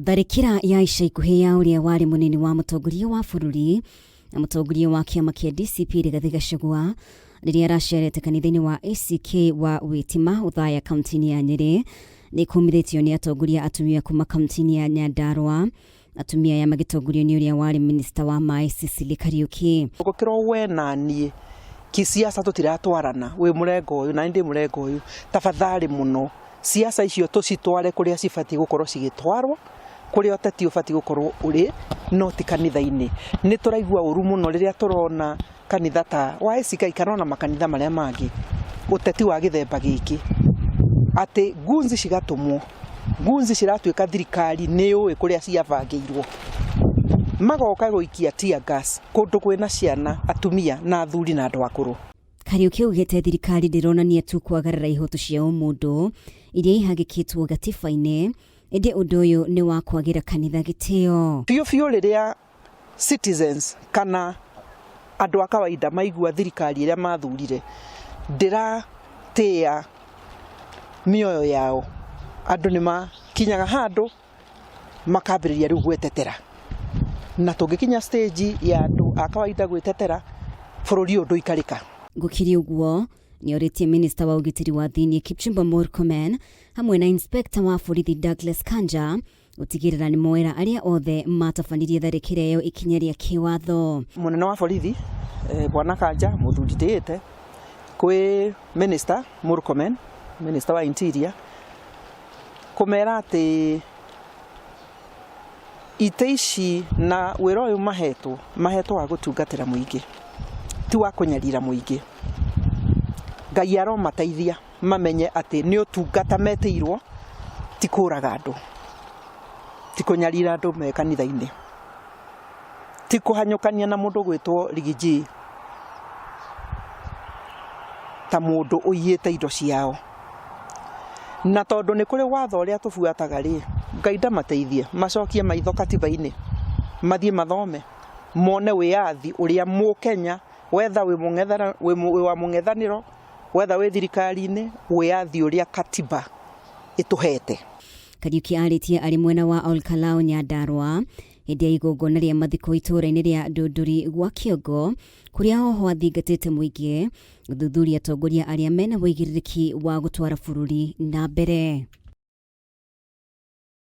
Tharĩkĩra ya ica ikuhĩ ya ũrĩa warĩ mũnini wa mũtongoria wa bũrũri na mũtongoria wa kĩama kĩa DCP Rigathĩ Gachagua rĩrĩa aracerete kanitha-inĩ wa ACK wa Wĩtima Othaya kaunti-inĩ ya Nyĩrĩ nĩ kũmithĩtio nĩ atongoria atumia kuma kaunti-inĩ ya Nyandarua. Atumia aya magĩtongorio nĩ ũrĩa warĩ minista wa maĩ Sicily Kariuki. Gũkĩrwo we na niĩ kisiasa tũtiratwarana, wĩ mũrengo ũyũ na niĩ ndĩ mũrengo ũyũ, tafadhali mũno siasa icio tũcitware kũrĩa cibatiĩ gũkorwo cigĩtwarwo, kũrĩa ũteti ũbatiĩ gũkorwo ũrĩ, no ti kanitha-inĩ. Nĩ tũraigua ũru mũno rĩrĩa tũrona kanitha ta wa ACK kana ona makanitha marĩa mangĩ, ũteti wa gĩthemba gĩkĩ, atĩ ngunzi cigatũmwo, ngunzi ciratuĩka thirikari nĩ yũĩ kũrĩa ciabangĩirwo, magoka gũikia tear gas kũndũ kwĩna ciana, atumia na athuri na andũ akũrũ. Kariuki augĩte thirikari ndĩronania tu kwagarara ihoto cia ũmũndũ iria ihagĩkĩtwo gatiba-inĩ, ĩndĩ ũndũ ũyũ nĩ wa kwagĩra kanitha gĩtĩo. Biũ biũ rĩrĩa citizens kana andũ a kawaida maigua thirikari ĩrĩa mathurire ndĩratĩa mĩoyo yao, andũ nĩ makinyaga handũ makambĩrĩria rĩu gwĩtetera. Na tũngĩkinya stage ya andũ a kawaida gwĩtetera, bũrũri ũyũ ndũikarĩka. Gũkĩrĩ ũguo, nĩorĩtie minista wa ũgitĩri wa thĩinĩ Kipchumba Murkomen hamwe na inspector wa borithi Douglas Kanja gũtigĩrĩra nĩ moera arĩa othe matabanirie tharĩkĩra ĩyo ikinya rĩa kĩwatho. Mũnene wa borithi Bwana Kanja mũthuri ndĩĩte kwĩ minister Murkomen, minister wa interior, kũmera atĩ itĩ ici na wĩra ũyũ mahetwo, mahetwo wa gũtungatĩra mũingĩ, ti wa kũnyarira mũingĩ. Ngai aromateithia mamenye atĩ nĩ ũtungata metĩirwo, ti kũraga andũ, ti kũnyarira andũ me kanitha-inĩ, ti kũhanyũkania na mũndũ ũgwĩtwo Riggy G ta mũndũ ũiyĩte indo ciao. Na tondũ nĩ kũrĩ watho ũrĩa tũbuataga rĩ, Ngai ndamateithie macokie maitho katiba-inĩ, mathiĩ mathome, mone wĩyathi ũrĩa mũkenya wetha wĩ wa mũng'ethanĩro, wetha wĩ thirikari-inĩ, wĩyathi ũrĩa katiba ĩtũhete. Kariuki arĩtie arĩ mwena wa Olkalau Nyandarua hĩndĩ ya igongona rĩa mathiko itũũra-inĩ rĩa Ndũndũri gwa Kĩongo kũrĩa oho athingatĩte mũingĩ gũthuthuria atongoria arĩa mena ũigĩrĩrĩki wa gũtwara bũrũri na mbere.